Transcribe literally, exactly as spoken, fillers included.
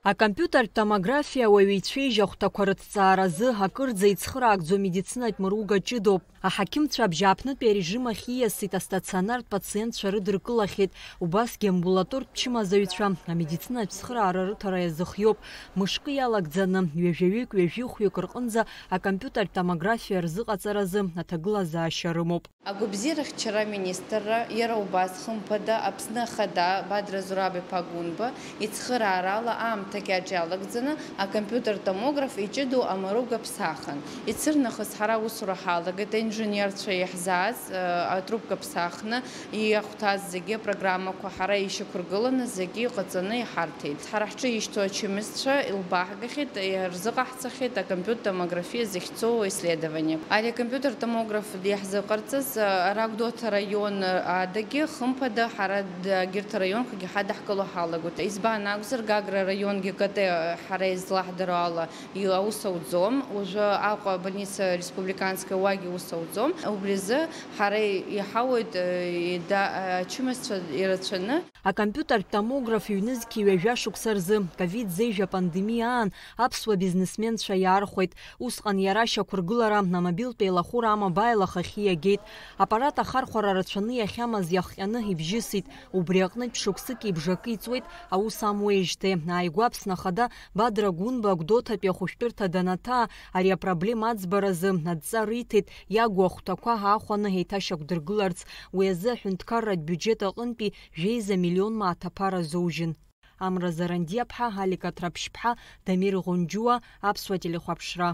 Акомпиутертә томографиа ауаҩы ицәеижь ахәҭақәа рыҭҵааразы акырӡа ицхыраагӡоу амедицинатә мыруга ҷыдоуп. Аҳақьымцәа абжьааԥнытәи арежим ахь ииасит астационартә пациентцәа рыдыркылахьеит, убасгьы амбулатортә чымазаҩцәа амедицинатә цхыраара рыҭара иазыхиоуп. Мышкы иалагӡаны ҩажәаҩык, ҩажәихәҩык рҟынӡа акомпиутертә томографиа рзыҟаҵаразы аҭагылазаашьа рымоуп. Агәабзиарахьчара аминистрра, иара убас, хымԥада, Аԥсны Ахада Бадра Зураб-иԥа Гәынба ицхыраарала аамҭа кьаҿ иалагӡаны акомпиутер томограф иҷыдоу амаруга ԥсахын. Ицырнахыс ҳара аусура ҳалагеит, аинженерцәа иаҳзааз, э, атрубка ԥсахны, иахәҭаз зегьы апрограммақәа ҳара ишьақәыргыланы зегьы иҟаҵаны иҳарҭеит. Ҳара ҳҿы ишьҭоу ачымазцәа илбааҳгахьеит, ирзыҟаҳҵахьеит акомпиутер томографиа зыхьӡу исследование. Ари акомпиутер томограф иаҳзыҟарҵаз, ара Гәдоуҭа раион адагьы, хымԥада, ҳара д-, егьырҭ араионқәагьы ҳадаҳкыло ҳалагоит. Избан акәзар, Гагра араионгьы Катеи ҳара излаҳдыруа ала и-, аус ауӡом. Уажәы Аҟәа абольница республиканская уагьы ус ауӡом. Убри азы ҳара иҳауеит, э, ида-, ачымазцәа ирацәаны. Акомпиутертә томограф ҩнызқьи ҩажәа шықәса рзы, ковид зежә апандемиа аан, аԥсуа бизнесменцәа иаархәеит. Усҟан иара ашьақәыргылара амобилтә еилахәыра амобаил ахахьы иагеит. Аппарат ахархәара рацәаны иахьамаз иахҟьаны ибжьысит. Убри аҟнытә шықәсыки бжаки ҵуеит аус амуеижьҭеи. Ааигәа Аԥсны Ахада Бадра Гәынба Гәдоуҭатәи ахәышәтәырҭа данаҭаа, ари апроблема аӡбаразы адҵа риҭеит, иагу ахәҭақәа аахәаны еиҭашьақәдыргыларц. Уи азы аҳәынҭқарратә биуџьет аҟынтәи жәеиза миллион мааҭ аԥара азоужьын. Амра Зарандиаԥҳа, Алика Ҭраԥшьԥҳа, Дамир Ӷунџьуа, Аԥсуа телехәаԥшра.